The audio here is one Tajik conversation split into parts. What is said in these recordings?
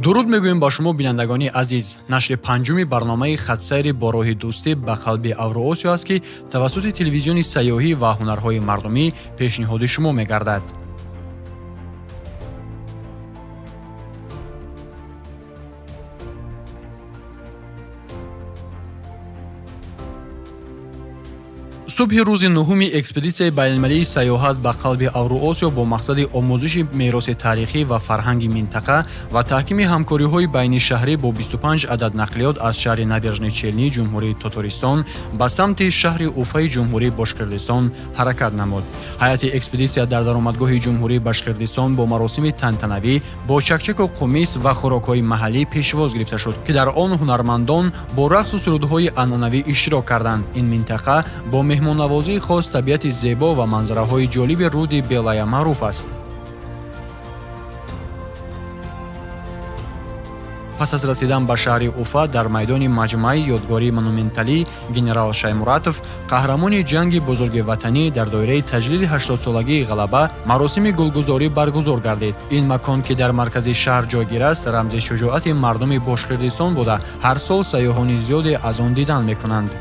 Дуруд мегӯем ба шумо, бинандагони азиз. Нашри панҷуми барномаи хатсайри бо роҳи дӯстӣ ба қалби Авроосиё аст, ки тавассути телевизиони сайёҳӣ ва ҳунарҳои мардумӣ пешниҳоди шумо мегардад. Субҳи рӯзи нуҳуми экспедитсияи байналмилалии сайёҳат ба қалби Авроосиё бо мақсади омӯзиши мероси таърихӣ ва фарҳанги минтақа ва таҳкими ҳамкориҳои байнишаҳрӣ бо 25 адад нақлиёт аз шаҳри Набережные Челни Ҷумҳурии Тотористон ба самти шаҳри Уфаи Ҷумҳурии Бошқирдистон ҳаракат намуд. Ҳайати экспедитсия дар даромадгоҳи Ҷумҳурии Башқирдистон бо маросими тантанавӣ бо чакчаку қумис ва хӯрокҳои маҳаллӣ пешвоз гирифта шуд, ки дар он ҳунармандон бо рақсу сурудҳои анъанавӣ иштирок карданд. Ин минтақа бо меҳмоннавозии хос, табиати зебо ва манзараҳои ҷолиби руди Белая маъруф аст. Пас аз расидан ба шаҳри Уфа дар майдони маҷмӯаи ёдгории монументалӣ генерал Шаймуратов, қаҳрамони ҷанги Бузурги Ватанӣ, дар доираи таҷлили 80-солагии Ғалаба маросими гулгузорӣ баргузор гардид. Ин макон, ки дар маркази шаҳр ҷойгир аст, рамзи шуҷоати мардуми Бошқирдистон буда, ҳар сол сайёҳони зиёде аз он дидан мекунанд.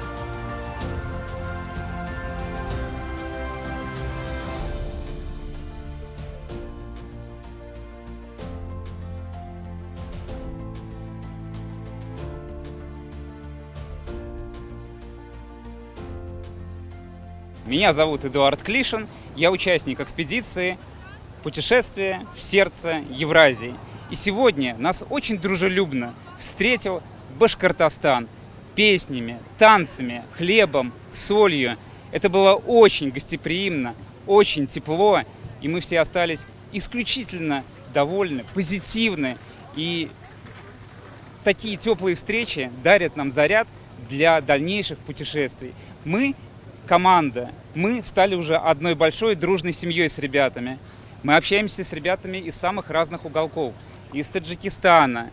Меня зовут Эдуард Клишин, я участник экспедиции «Путешествие в сердце Евразии». И сегодня нас очень дружелюбно встретил Башкортостан песнями, танцами, хлебом, солью. Это было очень гостеприимно, очень тепло, и мы все остались исключительно довольны, позитивны. И такие теплые встречи дарят нам заряд для дальнейших путешествий. Мы команда, мы стали уже одной большой дружной семьей с ребятами. Мы общаемся с ребятами из самых разных уголков. Из Таджикистана,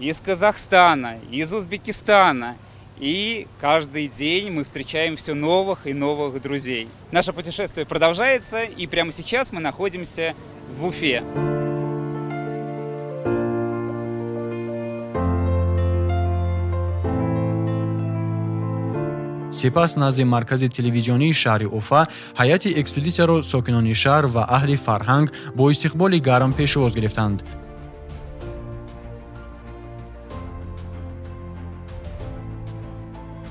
из Казахстана, из Узбекистана. И каждый день мы встречаем все новых и новых друзей. Наше путешествие продолжается, и прямо сейчас мы находимся в Уфе. Сипас назди маркази телевизионии шаҳри Уфа ҳайати экспедитсияро сокинони шаҳр ва аҳли фарҳанг бо истиқболи гарм пешвоз гирифтанд.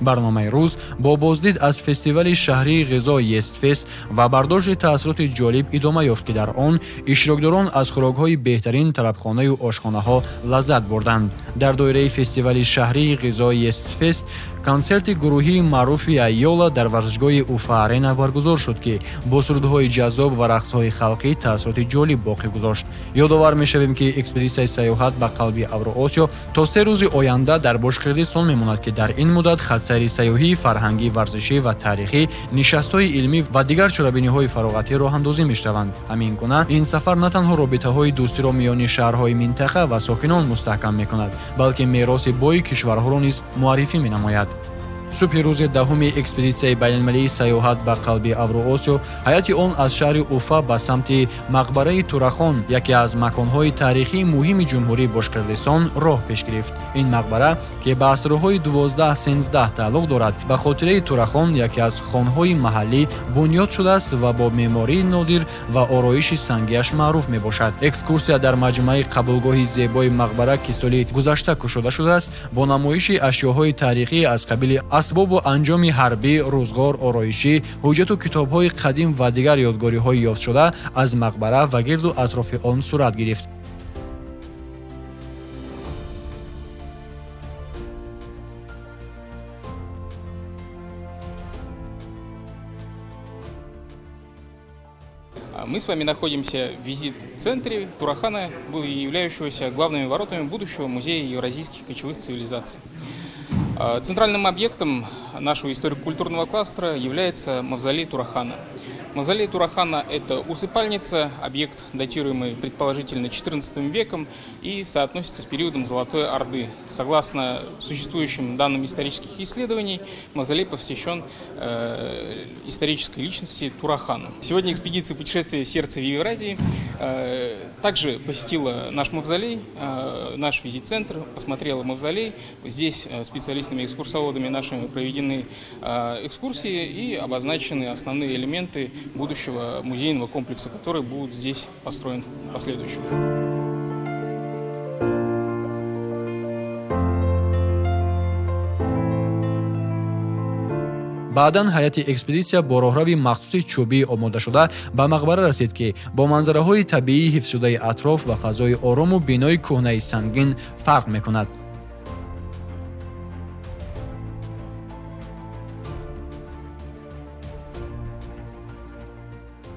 Барномаи рӯз бо боздид аз фестивали шаҳрии ғизо Естфест ва бардошти таассуроти ҷолиб идома ёфт, ки дар он иштирокдорон аз хӯрокҳои беҳтарин тарабхонаю ошхонаҳо лаззат бурданд. Дар доираи фестивали шаҳрии ғизои Естфест консерти гурӯҳии маъруфи Айёла дар варзишгоҳи Уфа Арена баргузор шуд, ки бо сурудҳои ҷаззоб ва рақсҳои халқӣ таассуроти ҷолиб боқӣ гузошт. Ёдовар мешавем, ки экспедитсияи сайёҳат ба қалби Авроосиё то 3 рӯзи оянда дар Бошқирдистон мемонад, ки дар ин муддат хатсайри сайёҳии фарҳангӣ, варзишӣ ва таърихӣ, нишастҳои илмӣ ва дигар чорабиниҳои фароғатӣ роҳандозӣ мешаванд. Ҳамин гуна ин сафар на танҳо робитаҳои дӯстиро миёни шаҳрҳои минтақа ва сокинон мустаҳкам мекунад, балки мероси бои кишварҳоро низ муаррифӣ менамояд. Субҳи рӯзи даҳуми экспедитсияи байналмилалии сайёҳат ба қалби Авроосиё ҳайати он аз шаҳри Уфа ба самти мақбараи Турахон, яке аз маконҳои таърихии муҳими Ҷумҳурии Бошқирдистон, роҳ пеш гирифт. Ин мақбара, ки ба асрҳои 12-13 тааллуқ дорад, ба хотираи Турахон, яке аз хонҳои маҳаллӣ, бунёд шудааст ва бо меъмории нодир ва ороиши сангиаш маъруф мебошад. Экскурсия дар маҷмӯаи қабулгоҳи зебои мақбара, ки соли гузашта кушода шудааст, бо намоиши ашёҳои таърихӣ аз қабили асбобу анҷоми ҳарбӣ, рӯзғор, ороишӣ, ҳуҷҷату китобҳои қадим ва дигар ёдгориҳои ёфтшуда аз мақбара ва гирду атрофи он сурат гирифт. Мы с вами находимся в визит-центре Турахана, являющегося главными воротами будущего музея евразийских кочевых цивилизаций. Центральным объектом нашего историко-культурного кластера является мавзолей Турахана. Мавзолей Турахана – это усыпальница, объект, датируемый предположительно XIV веком и соотносится с периодом Золотой Орды. Согласно существующим данным исторических исследований, мавзолей посвящен исторической личности Турахану. Сегодня экспедиция «Путешествие в сердце Евразии» также посетила наш мавзолей, наш визит-центр, посмотрела мавзолей. Здесь специалистами-экскурсоводами нашими проведены экскурсии и обозначены основные элементы будущего музейного комплекса, который будет здесь построен в последующем. Баъдан ҳайати экспедитсия бо роҳрави махсуси чӯбӣ омодашуда ба мақбара расид, ки бо манзараҳои табиии ҳифзшудаи атроф ва фазои орому бинои кӯҳнаи сангин фарқ мекунад.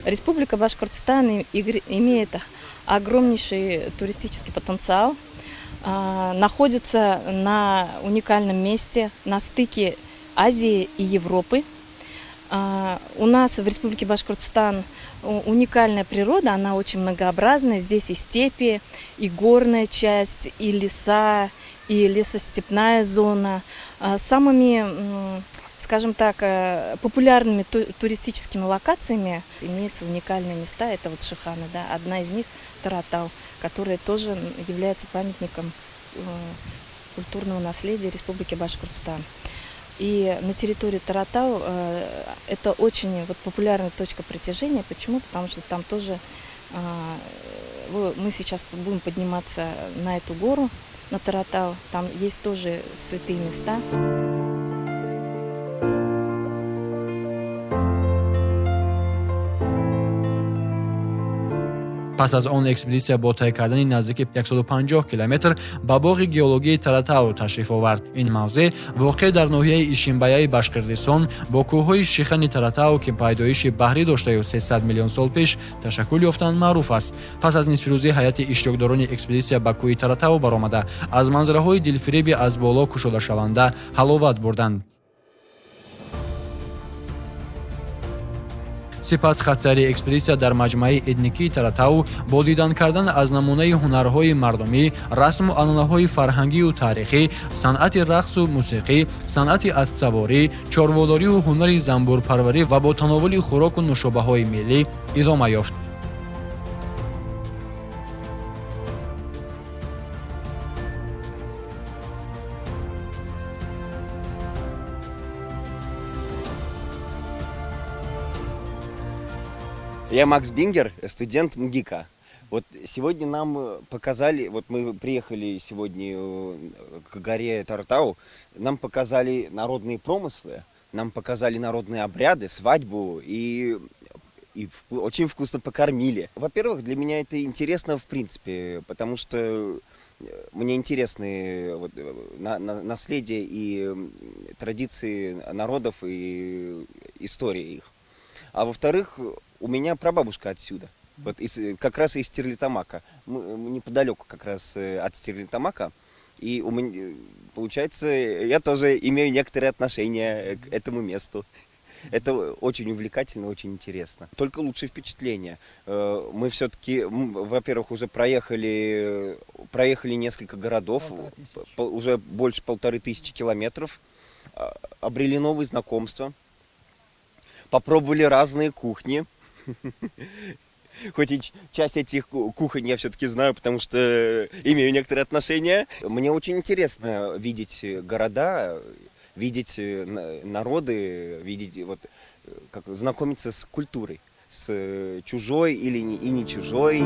Республика Башкортостан имеет огромнейший туристический потенциал, находится на уникальном месте, на стыке Азии и Европы. У нас в Республике Башкортостан уникальная природа, она очень многообразная. Здесь и степи, и горная часть, и леса, и лесостепная зона. Самыми, скажем так, популярными туристическими локациями имеются уникальные места. Это вот Шиханы, да, одна из них Торатау, которая тоже является памятником культурного наследия Республики Башкортостан. И на территории Торатау это очень вот популярная точка притяжения. Почему? Потому что там тоже мы сейчас будем подниматься на эту гору, на Торатау. Там есть тоже святые места. Пас аз он экспедитсия бо тай кардани наздики 150 километр ба боғи геологии Торатау ташриф овард. Ин мавзеъ воқеъ дар ноҳияи Ишимбаяи Башқирдистон бо кӯҳҳои шихани Торатау, ки пайдоиши баҳрӣ доштаю 300 миллион сол пеш ташаккул ёфтанд, маъруф аст. Пас аз нисфирӯзӣ ҳайати иштирокдорони экспедитсия ба кӯҳи Торатау баромада, аз манзараҳои дилфиреби аз боло кушодашаванда ҳаловат бурданд. Сипас хатсайри экспедитсия дар маҷмӯаи этникии Торатау бо дидан кардан аз намунаи ҳунарҳои мардумӣ, расму анъанаҳои фарҳангию таърихӣ, санъати рақсу мусиқӣ, санъати аспсаворӣ, чорводорию ҳунари занбурпарварӣ ва бо тановули хӯроку нӯшобаҳои миллӣ идома ёфт. Я Макс Бингер, студент МГИКа. Вот сегодня нам показали, вот мы приехали сегодня к горе Торатау, нам показали народные промыслы, нам показали народные обряды, свадьбу и очень вкусно покормили. Во-первых, для меня это интересно в принципе, потому что мне интересны вот наследие и традиции народов и история их. А во-вторых, у меня прабабушка отсюда, вот как раз из Стерлитамака. Мы неподалеку как раз от Стерлитамака. И у меня, получается, я тоже имею некоторые отношения к этому месту. Это очень увлекательно, очень интересно. Только лучшие впечатления. Мы все-таки, во-первых, уже проехали несколько городов, уже больше 1500 километров, обрели новые знакомства, попробовали разные кухни. Хоть и часть этих кухонь я все-таки знаю, потому что имею некоторые отношения. Мне очень интересно видеть города, видеть народы, видеть, вот, как, знакомиться с культурой, с чужой или не, и не чужой.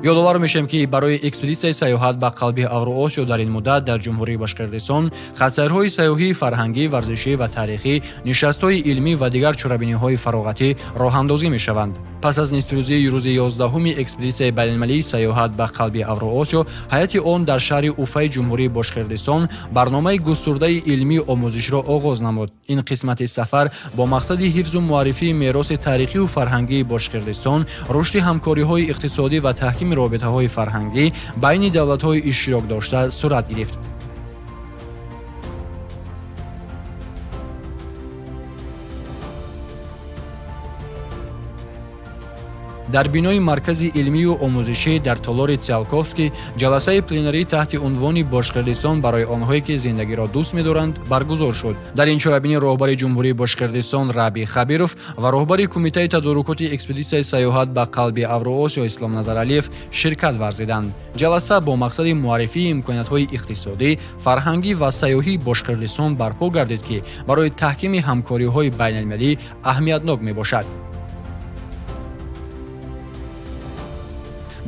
Ёдовар мешавем, ки барои экспедитсияи сайёҳат ба қалби Авроосиё дар ин муддат дар Ҷумҳурии Башқирдистон хатсайрҳои сайёҳии фарҳангӣ, варзишӣ ва таърихӣ, нишастҳои илмӣ ва дигар чорабиниҳои фароғатӣ роҳандозӣ мешаванд. Пас аз нисфирӯзии рӯзи 11-уми экспедитсияи байналмилалии сайёҳат ба қалби Авроосиё ҳайати он дар шаҳри Уфаи Ҷумҳурии Бошқирдистон барномаи густурдаи илмию омӯзишро оғоз намуд. Ин қисмати сафар бо мақсади ҳифзу муаррифии мероси таърихию фарҳангии Бошқирдистон, рушди ҳамкориҳои иқтисодӣ ва таҳкими робитаҳои фарҳангӣ байни давлатҳои иштирок дошта сурат гирифт. Дар бинои Маркази илмию омӯзишӣ дар толори Циолковский ҷаласаи пленарӣ таҳти унвони «Бошқирдистон барои онҳое, ки зиндагиро дӯст медоранд» баргузор шуд. Дар ин чорабинӣ роҳбари Ҷумҳурии Бошқирдистон Радий Хабиров ва роҳбари Кумитаи тадорукоти экспедитсияи сайёҳат ба қалби Авроосиё Ислом Назаралиев ширкат варзиданд. Ҷаласа бо мақсади муаррифии имкониятҳои иқтисодӣ, фарҳангӣ ва сайёҳии Бошқирдистон барпо гардид, ки барои таҳкими ҳамкориҳои байналмилалӣ аҳамиятнок мебошад.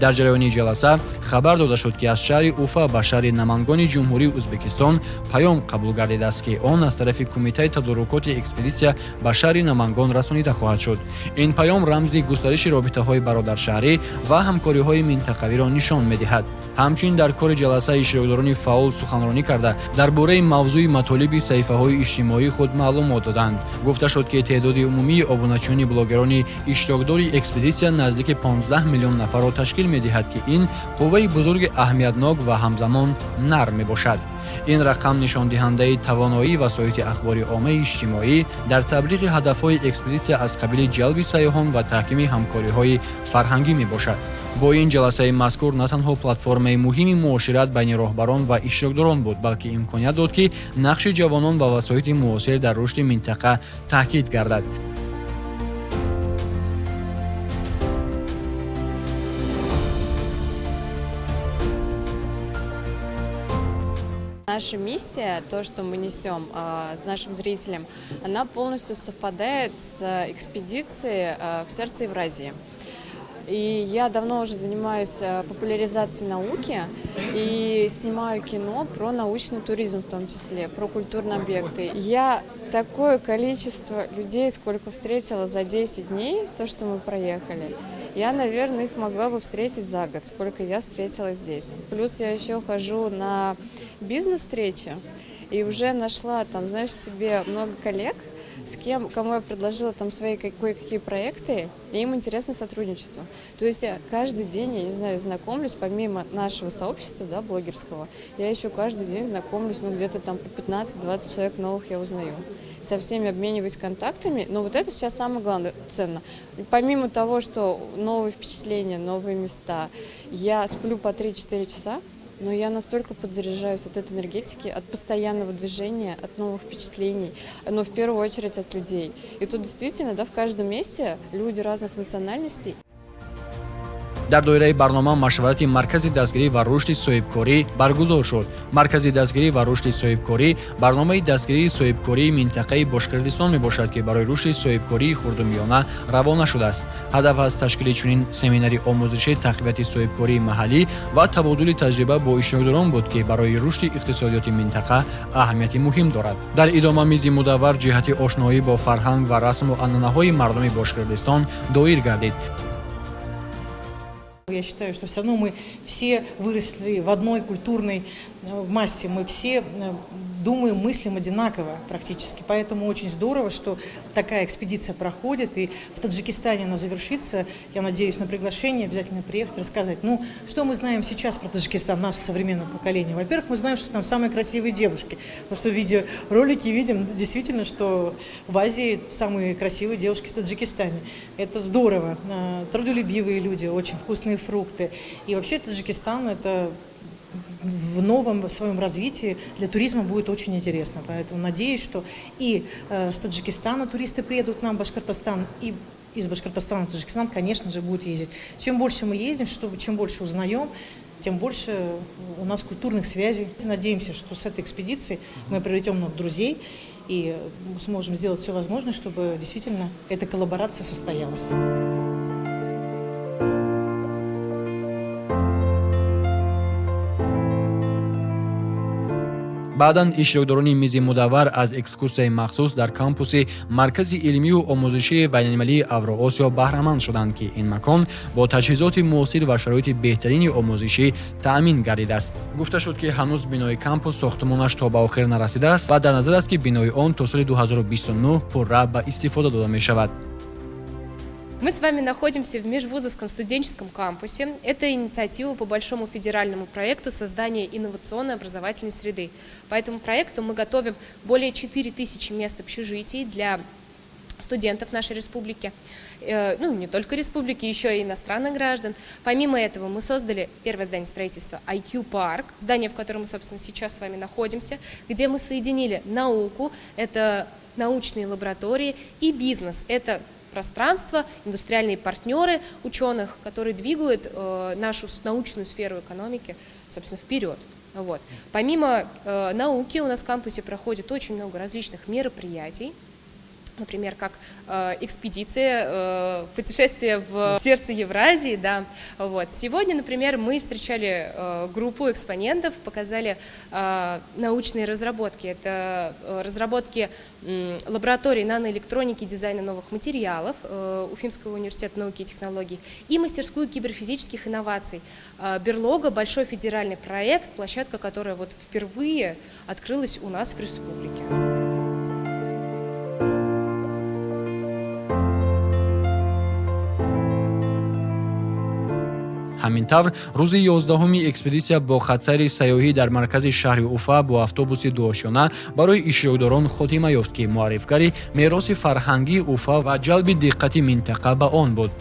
Дар ҷараёни ҷаласа хабар дода шуд, ки аз шаҳри Уфа ба шаҳри Намангони Ҷумҳурии Ӯзбекистон паём қабул гардидааст, ки он аз тарафи Кумитаи тадорукоти экспедитсия ба шаҳри Намангон расонида хоҳад шуд. Ин паём рамзи густариши робитаҳои бародаршаҳрӣ ва ҳамкориҳои минтақавиро нишон медиҳад. Ҳамчунин дар кори ҷаласа иштирокдорони фаъол суханронӣ карда, дар бораи мавзӯи матолиби саҳифаҳои иҷтимоии худ маълумот доданд. Гуфта шуд, ки теъдоди умумии обуначиёни блогерони иштирокдори экспедитсия наздики 15 миллион нафарро ташкил медиҳад, ки ин қувваи бузурги аҳамиятнок ва ҳамзамон нарм мебошад. Ин рақам нишондиҳандаи тавоноии васоити ахбори оммаи иҷтимоӣ дар таблиғи ҳадафҳои экспедитсия аз қабили ҷалби сайёҳон ва таҳкими ҳамкориҳои фарҳангӣ мебошад. Бо ин ҷаласаи мазкур на танҳо платформаи муҳими муошират байни роҳбарон ва иштирокдорон буд, балки имконият дод, ки нақши ҷавонон ва васоити муосир дар рушди минтақа таъкид гардад. Наша миссия, то, что мы несем нашим зрителям, она полностью совпадает с экспедицией в сердце Евразии. И я давно уже занимаюсь популяризацией науки и снимаю кино про научный туризм в том числе, про культурные объекты. Я такое количество людей, сколько встретила за 10 дней, то, что мы проехали, я, наверное, их могла бы встретить за год, сколько я встретила здесь. Плюс я еще хожу на бизнес-встречи и уже нашла там, знаешь, себе много коллег, с кем, кому я предложила там свои кое-какие проекты, и им интересно сотрудничество. То есть я каждый день, я не знаю, знакомлюсь, помимо нашего сообщества, да, блогерского, я еще каждый день знакомлюсь, ну, где-то там по 15-20 человек новых я узнаю. Со всеми обмениваюсь контактами, но вот это сейчас самое главное ценно. Помимо того, что новые впечатления, новые места, я сплю по 3-4 часа, но я настолько подзаряжаюсь от этой энергетики, от постоянного движения, от новых впечатлений, но в первую очередь от людей. И тут действительно, да, в каждом месте люди разных национальностей. Дар доираи барнома машварати Маркази дастгирӣ ва рушди соҳибкорӣ баргузор шуд. Маркази дастгирӣ ва рушди соҳибкорӣ барномаи дастгирии соҳибкории минтақаи Бошқирдистон мебошад, ки барои рушди соҳибкории хурду миёна равона шудааст. Ҳадаф аз ташкили чунин семинари омӯзишӣ тақвияти соҳибкории маҳаллӣ ва табодули таҷриба бо иштирокдорон буд, ки барои рушди иқтисодиёти минтақа аҳамияти муҳим дорад. Дар идома мизи мудаввар ҷиҳати ошноӣ бо фарҳанг ва расму анъанаҳои мардуми Бошқирдистон доир гардид. Я считаю, что все равно мы все выросли в одной культурной массе, мы все думаем, мыслим одинаково практически. Поэтому очень здорово, что такая экспедиция проходит, и в Таджикистане она завершится. Я надеюсь на приглашение, обязательно приехать, рассказать. Ну, что мы знаем сейчас про Таджикистан, наше современное поколение? Во-первых, мы знаем, что там самые красивые девушки. Потому что в видеоролике видим действительно, что в Азии самые красивые девушки в Таджикистане. Это здорово. Трудолюбивые люди, очень вкусные фрукты. И вообще Таджикистан – это в новом своем развитии для туризма будет очень интересно. Поэтому надеюсь, что и с Таджикистана туристы приедут к нам в Башкортостан, и из Башкортостана в Таджикистан, конечно же, будут ездить. Чем больше мы ездим, чем больше узнаем, тем больше у нас культурных связей. Надеемся, что с этой экспедицией мы приобретем новых друзей и сможем сделать все возможное, чтобы действительно эта коллаборация состоялась. Баъдан иштирокдорони мизи мудаввар аз экскурсияи махсус дар кампуси Маркази илмию омӯзишии байналмилалии Авроосиё баҳраманд шуданд, ки ин макон бо таҷҳизоти муосир ва шароити беҳтарини омӯзишӣ таъмин гардидааст. Гуфта шуд, ки ҳанӯз бинои кампус сохтмонаш то ба охир нарасидааст ва дар назар аст, ки бинои он то соли 2029 пурра ба истифода дода мешавад. Мы с вами находимся в межвузовском студенческом кампусе. Это инициатива по большому федеральному проекту создания инновационной образовательной среды. По этому проекту мы готовим более 4000 мест общежитий для Студентов нашей республики, ну, не только республики, еще и иностранных граждан. Помимо этого мы создали первое здание строительства IQ Парк, здание, в котором мы, собственно, сейчас с вами находимся, где мы соединили науку, это научные лаборатории, и бизнес, это пространство, индустриальные партнеры ученых, которые двигают нашу научную сферу экономики, собственно, вперед. Вот. Помимо науки у нас в кампусе проходит очень много различных мероприятий, например, как экспедиция, путешествие в сердце Евразии, да, вот. Сегодня, например, мы встречали группу экспонентов, показали научные разработки. Это разработки лаборатории наноэлектроники и дизайна новых материалов Уфимского университета науки и технологий и мастерскую киберфизических инноваций. Берлога, большой федеральный проект, площадка, которая вот впервые открылась у нас в республике. Ҳамин тавр, рӯзи 11-уми экспедитсия бо хатсайри сайёҳӣ дар маркази шаҳри Уфа бо автобуси дуошёна барои иштирокдорон хотима ёфт, ки муаррифгари мероси фарҳангии Уфа ва ҷалби диққати минтақа ба он буд.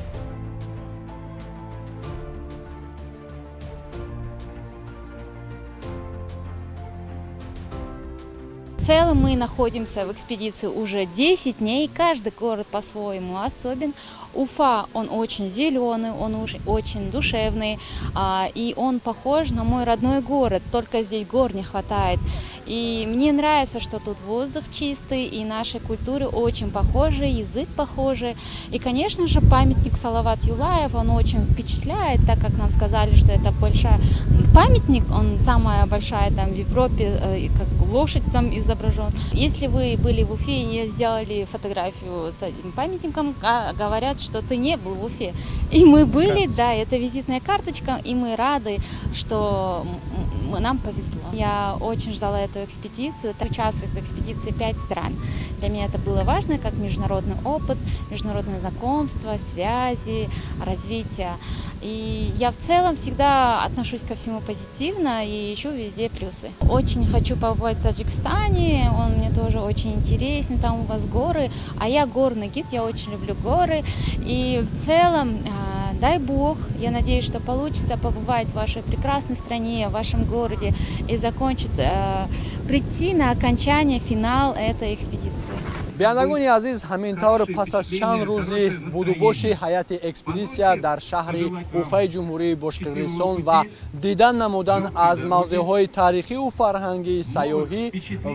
В целом мы находимся в экспедиции уже 10 дней, каждый город по-своему особен. Уфа, он очень зеленый, он очень душевный, и он похож на мой родной город, только здесь гор не хватает. И мне нравится, что тут воздух чистый, и наши культуры очень похожи, язык похожий. И, конечно же, памятник Салават Юлаев, он очень впечатляет, так как нам сказали, что это большая памятник, он самая большая там в Европе, как лошадь там изображен. Если вы были в Уфе и не сделали фотографию с этим памятником, говорят, что ты не был в Уфе. И мы были, да, это визитная карточка, и мы рады, что нам повезло. Я очень ждала эту экспедицию. Участвует в экспедиции пять стран. Для меня это было важно, как международный опыт, международное знакомство, связи, развитие. И я в целом всегда отношусь ко всему позитивно и ищу везде плюсы. Очень хочу побывать в Таджикистане, он мне тоже очень интересен, там у вас горы, а я горный гид, я очень люблю горы. И в целом, дай бог, я надеюсь, что получится побывать в вашей прекрасной стране, в вашем городе и закончить, прийти на окончание, финал этой экспедиции. Бинандагони азиз, ҳамин тавр, пас аз чанд рӯзи будубоши ҳайати экспедитсия дар шаҳри Уфаи Ҷумҳурии Бошқирдистон ва дидан намудан аз мавзеъҳои таърихию фарҳангии, сайёҳӣ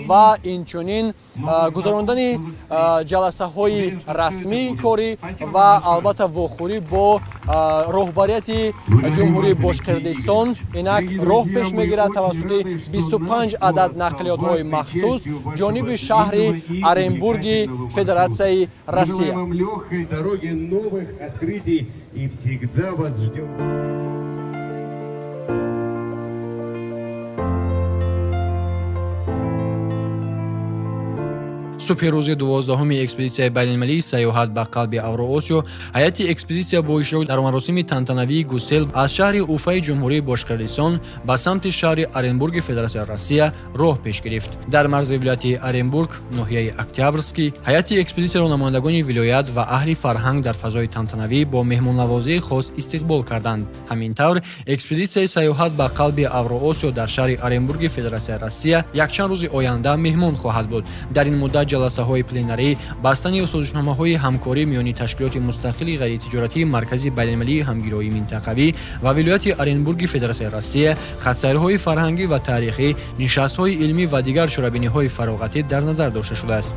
ва инчунин гузарондани ҷаласаҳои расмии корӣ ва албатта вохӯрӣ бо роҳбарияти Ҷумҳурии Бошқирдистон, инак роҳ пеш мегирад тавассути 25 адад нақлиётҳои махсус ҷониби шаҳри Оренбурги Федератсияи Россия. Желаем вам легкой дороги, новых открытий и всегда вас ждем. Субҳи рӯзи 12-уми экспедитсияи байналмилалии сайёҳат ба қалби Авроосиё ҳайати экспедитсия бо иштирок дар маросими тантанавии гусел аз шаҳри Уфаи Ҷумҳурии Бошқирдистон ба самти шаҳри Оренбурги Федератсияи Россия роҳ пеш гирифт. Дар марзи вилояти Оренбург, ноҳияи Октябрский, ҳайати экспедитсияро намояндагони вилоят ва аҳли фарҳанг дар фазои тантанавӣ бо меҳмоннавозии хос истиқбол карданд. Ҳамин тавр, экспедитсияи сайёҳат ба қалби Авроосиё дар шаҳри Оренбурги Федератсияи Россия якчанд рӯзи оянда меҳмон хоҳад буд. Дар ин муддат ҷаласаҳои пленарӣ, бастани созишномаҳои ҳамкорӣ миёни ташкилоти мустақили ғайритиҷоратии Маркази байналмилалии ҳамгироии минтақавӣ ва вилояти Оренбурги Федератсияи Россия, хатсайрҳои фарҳангӣ ва таърихӣ, нишастҳои илмӣ ва дигар чорабиниҳои фароғатӣ дар назар дошта шудааст.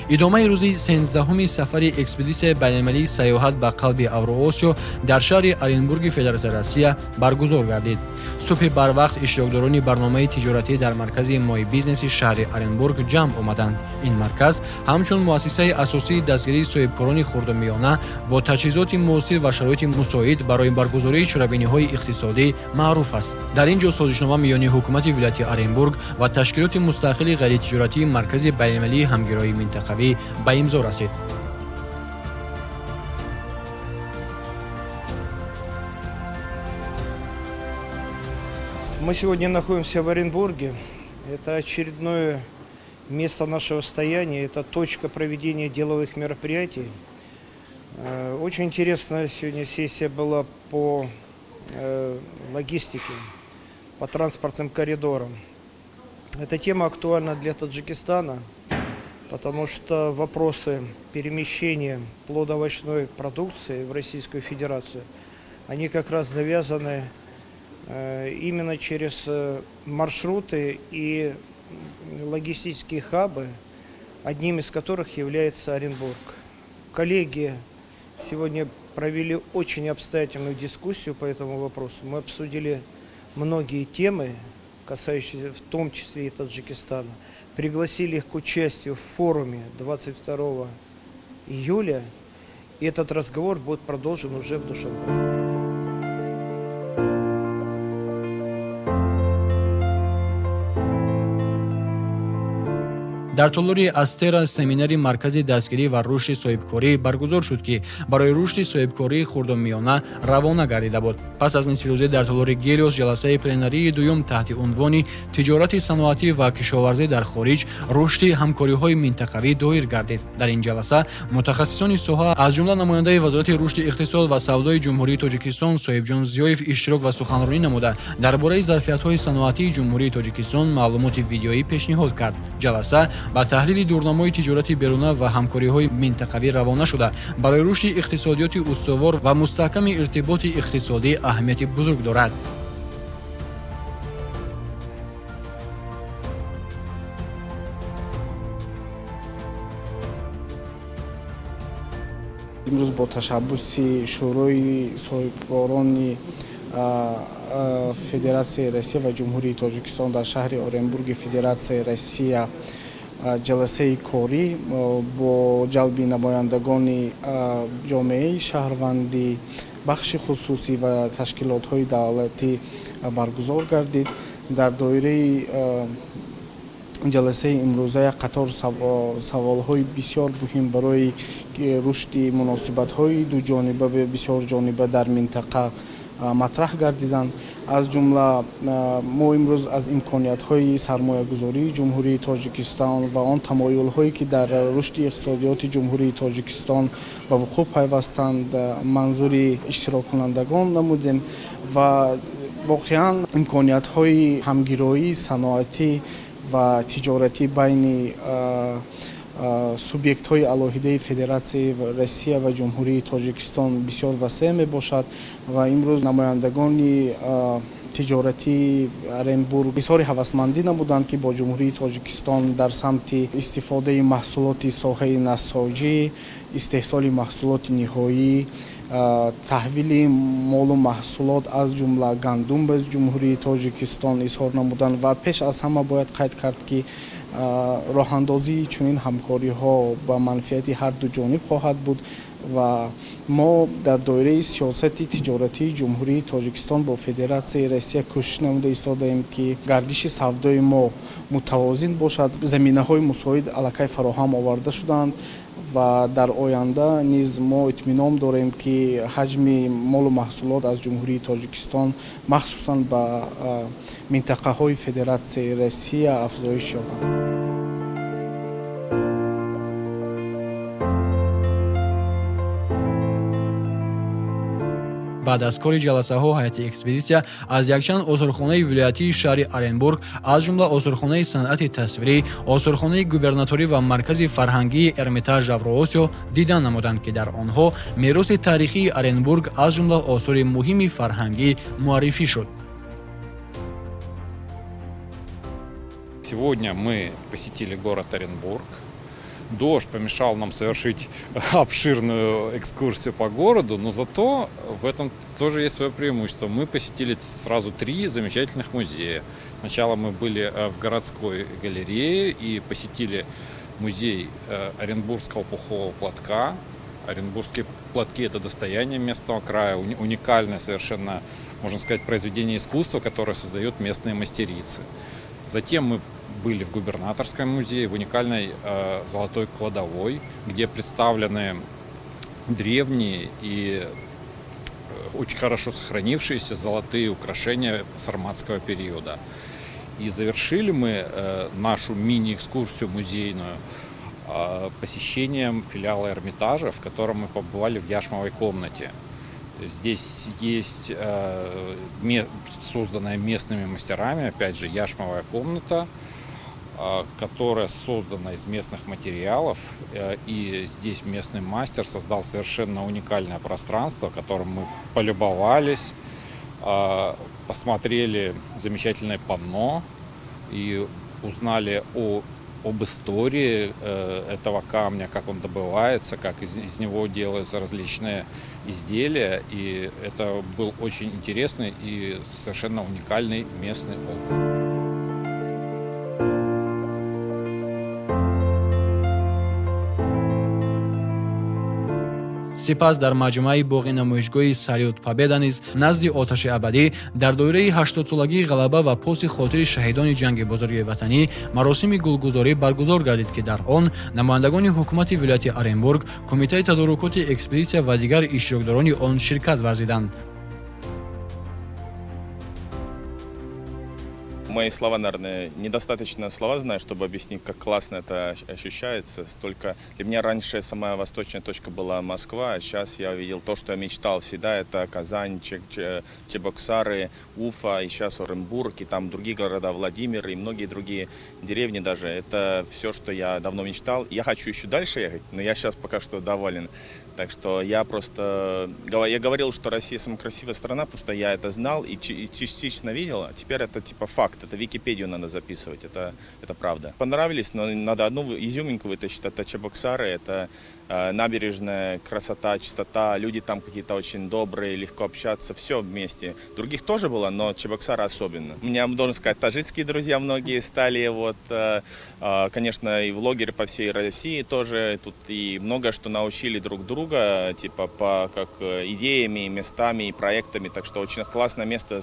Идомаи рӯзи 13-уми сафари экспедитсияи байналмилалии сайёҳат ба қалби Авроосиё дар шаҳри Оренбурги Федератсияи Россия баргузор гардид. Субҳи барвақт иштирокдорони барномаи тиҷоратӣ дар маркази Мой бизнеси шаҳри Оренбург ҷамъ омаданд. Ин марказ ҳамчун муассисаи асосии дастгирии соҳибкорони хурдумиёна бо таҷҳизоти муосир ва шароити мусоид барои баргузории чорабиниҳои иқтисодӣ маъруф аст. Дар ин ҷо созишнома миёни ҳукумати вилояти Оренбург ва ташкилоти мустақили ғайритиҷоратии Маркази байналмилалии ҳамгироии минтақавӣ ба имзо расид. Мы сегодня находимся в Оренбурге. Это очередное Место нашего стояния – это точка проведения деловых мероприятий. Очень интересная сегодня сессия была по логистике, по транспортным коридорам. Эта тема актуальна для Таджикистана, потому что вопросы перемещения плодоовощной продукции в Российскую Федерацию, они как раз завязаны именно через маршруты и логистические хабы, одним из которых является Оренбург. Коллеги сегодня провели очень обстоятельную дискуссию по этому вопросу. Мы обсудили многие темы, касающиеся в том числе и Таджикистана. Пригласили их к участию в форуме 22 июля. И этот разговор будет продолжен уже в Душанбе. Дар толори Астера семинари Маркази дастгирӣ ва рушди соҳибкорӣ баргузор шуд, ки барои рушди соҳибкории хурдумиёна равона гардида буд. Пас аз нисфирӯзӣ дар толори Гелиос ҷаласаи пленарии дуюм таҳти унвони «Тиҷорати саноатӣ ва кишоварзӣ дар хориҷ: рушди ҳамкориҳои минтақавӣ» доир гардид. Дар ин ҷаласа мутахассисони соҳа, аз ҷумла намояндаи Вазорати рушди иқтисод ва савдои Ҷумҳурии Тоҷикистон Соҳибҷон Зиёев иштирок ва суханронӣ намуда, дар бораи зарфиятҳои саноатии Ҷумҳурии Тоҷикистон маълумоти видеоӣ пешниҳод кард. Ҷаласа ба таҳлили дурнамои тиҷорати беруна ва ҳамкориҳои минтақавӣ равона шуда, барои рушди иқтисодиёти устувор ва мустаҳками иртиботи иқтисодӣ аҳамияти бузург дорад. Имрӯз бо ташаббуси Шӯрои соҳибкорони Федератсияи Россия ва Ҷумҳурии Тоҷикистон дар шаҳри Оренбурги Федератсияи Россия ҷаласаи корӣ бо ҷалби намояндагони ҷомеаи шаҳрвандӣ, бахши хусусӣ ва ташкилотҳои давлатӣ баргузор гардид. Дар доираи ҷаласаи имрӯза як қатор саволҳои бисёр муҳим барои рушди муносибатҳои дуҷониба ва бисёрҷониба дар минтақа матраҳ гардиданд. Аз ҷумла мо имрӯз аз имкониятҳои сармоягузории Ҷумҳурии Тоҷикистон ва он тамоюлҳое, ки дар рушди иқтисодиёти Ҷумҳурии Тоҷикистон ба вуқӯъ пайвастанд, манзури иштироккунандагон намудем ва воқеан имкониятҳои ҳамгироии саноатӣ ва тиҷоратӣ байни субъектҳои алоҳидаи Федератсияи Россия ва Ҷумҳурии Тоҷикистон бисёр васеъ мебошад. Ва имрӯз намояндагони тиҷоратии Оренбург изҳори ҳавасмандӣ намуданд, ки бо Ҷумҳурии Тоҷикистон дар самти истифодаи маҳсулоти соҳаи насоҷӣ, истеҳсоли маҳсулоти ниҳоӣ, таҳвили молу маҳсулот, аз ҷумла гандум, ба Ҷумҳурии Тоҷикистон изҳор намуданд. Ва пеш аз ҳама бояд қайд кард, ки роҳандозии чунин ҳамкориҳо ба манфиати ҳар ду ҷониб хоҳад буд ва мо дар доираи сиёсати тиҷоратии Ҷумҳурии Тоҷикистон бо Федератсияи Россия кӯшиш намуда истодаем, ки гардиши савдои мо мутавозин бошад. Заминаҳои мусоид аллакай фароҳам оварда шуданд ва дар оянда низ мо итминон дорем, ки ҳаҷми молу маҳсулот аз Ҷумҳурии Тоҷикистон, махсусан ба минтақаҳои Федератсияи Россия, афзоиш ёбад. Баъд аз кори ҷаласаҳо ҳайати экспедитсия аз якчанд осорхонаи вилоятии шаҳри Оренбург, аз ҷумла осорхонаи санъати тасвирӣ, осорхонаи губернаторӣ ва маркази фарҳангии Эрмитаж Авроосиё дидан намуданд, ки дар онҳо мероси таърихии Оренбург, аз ҷумла осори муҳими фарҳангӣ, муаррифӣ шуд. Сегодня мы посетили город Оренбург. Дождь помешал нам совершить обширную экскурсию по городу, но зато в этом тоже есть свое преимущество. Мы посетили сразу три замечательных музея. Сначала мы были в городской галерее и посетили музей Оренбургского пухового платка. Оренбургские платки – это достояние местного края, уникальное совершенно, можно сказать, произведение искусства, которое создают местные мастерицы. Затем мы были в губернаторском музее, в уникальной золотой кладовой, где представлены древние и очень хорошо сохранившиеся золотые украшения сарматского периода. И завершили мы нашу мини-экскурсию музейную посещением филиала Эрмитажа, в котором мы побывали в Яшмовой комнате. Здесь есть созданная местными мастерами, опять же, яшмовая комната, которая создана из местных материалов. И здесь местный мастер создал совершенно уникальное пространство, которым мы полюбовались, посмотрели замечательное панно и узнали об истории этого камня, как он добывается, как из него делаются различные изделия. И это был очень интересный и совершенно уникальный местный опыт. Сипас дар маҷмӯаи боғи намоишгоҳи Салют Победа низ назди оташи абадӣ дар доираи 80-солагии ғалаба ва поси хотири шаҳидони ҷанги бузурги ватанӣ маросими гулгузорӣ баргузор гардид, ки дар он намояндагони ҳукумати вилояти Оренбург, кумитаи тадорукоти экспедитсия ва дигар иштирокдорони он ширкат варзиданд. Мои слова, наверное, недостаточно слова знаю, чтобы объяснить, как классно это ощущается. Столько для меня раньше самая восточная точка была Москва, а сейчас я увидел то, что я мечтал всегда. Это Казань, Чебоксары, Уфа, и сейчас Оренбург, и там другие города, Владимир, и многие другие деревни даже. Это все, что я давно мечтал. Я хочу еще дальше ехать, но я сейчас пока что доволен. Так что я просто... Я говорил, что Россия самая красивая страна, потому что я это знал и частично видел. А теперь это типа факт, это Википедию надо записывать, это правда. Понравились, но надо одну изюминку вытащить. Это Чебоксары, это набережная, красота, чистота. Люди там какие-то очень добрые, легко общаться, все вместе. Других тоже было, но Чебоксары особенно. У меня, должен сказать, таджикские друзья многие стали. Вот, конечно, и влогеры по всей России тоже. Тут и много что научили друг друга, типа по как идеями, местами и проектами. Так что очень классное место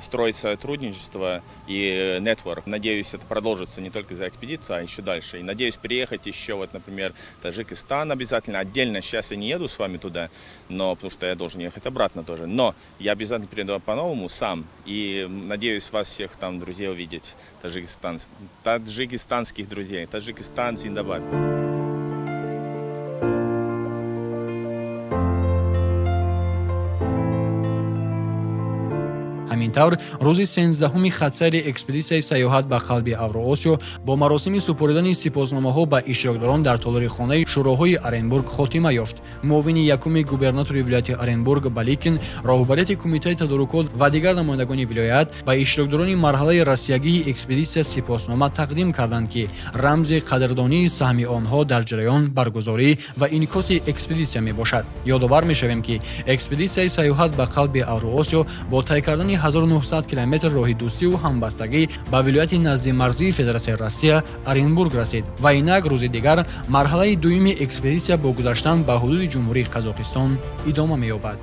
строить сотрудничество и нетворк. Надеюсь, это продолжится не только за экспедицию, а еще дальше. И надеюсь приехать еще, вот, например, в Таджикистан обязательно. Отдельно сейчас я не еду с вами туда, но, потому что я должен ехать обратно тоже. Но я обязательно приеду по-новому сам. И надеюсь вас всех там, друзей, увидеть. Таджикистанских друзей. Таджикистан, Зиндабад. Ҳамин тавр рӯзи 13-уми хатсайри экспедитсияи сайёҳат ба қалби Авроосиё бо маросими супоридани сипосномаҳо ба иштирокдорон дар толори хонаи шӯроҳои Оренбург хотима ёфт. Муовини якуми губернатори вилояти Оренбург Баликин, роҳбарияти кумитаи тадорукот ва дигар намояндагони вилоят ба иштирокдорони марҳалаи россиягии экспедитсия сипоснома тақдим карданд, ки рамзи қадрдонии саҳми онҳо дар ҷараён, баргузорӣ ва инъикоси экспедитсия мебошад. Ёдовар мешавем, ки экспедитсияи сайёҳат ба қалби Авроосиё бо тай кардани 1900 километр роҳи дӯстиву ҳамбастагӣ ба вилояти наздимарзии Федератсияи Россия Оренбург расид ва инак рӯзи дигар марҳалаи дуюми экспедитсия бо гузаштан ба ҳудуди Ҷумҳурии Қазоқистон идома меёбад.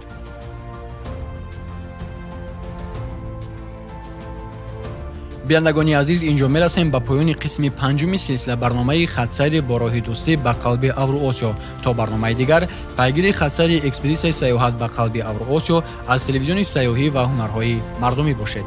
Бинандагони азиз, инҷо мерасем ба поёни қисми панҷуми силсила барномаи хатсайри бо роҳи дӯстӣ ба қалби Авроосиё. То барномаи дигар пайгири хатсайри экспедитсияи сайёҳат ба қалби Авроосиё аз телевизиони сайёҳӣ ва ҳунарҳои мардумӣ бошед.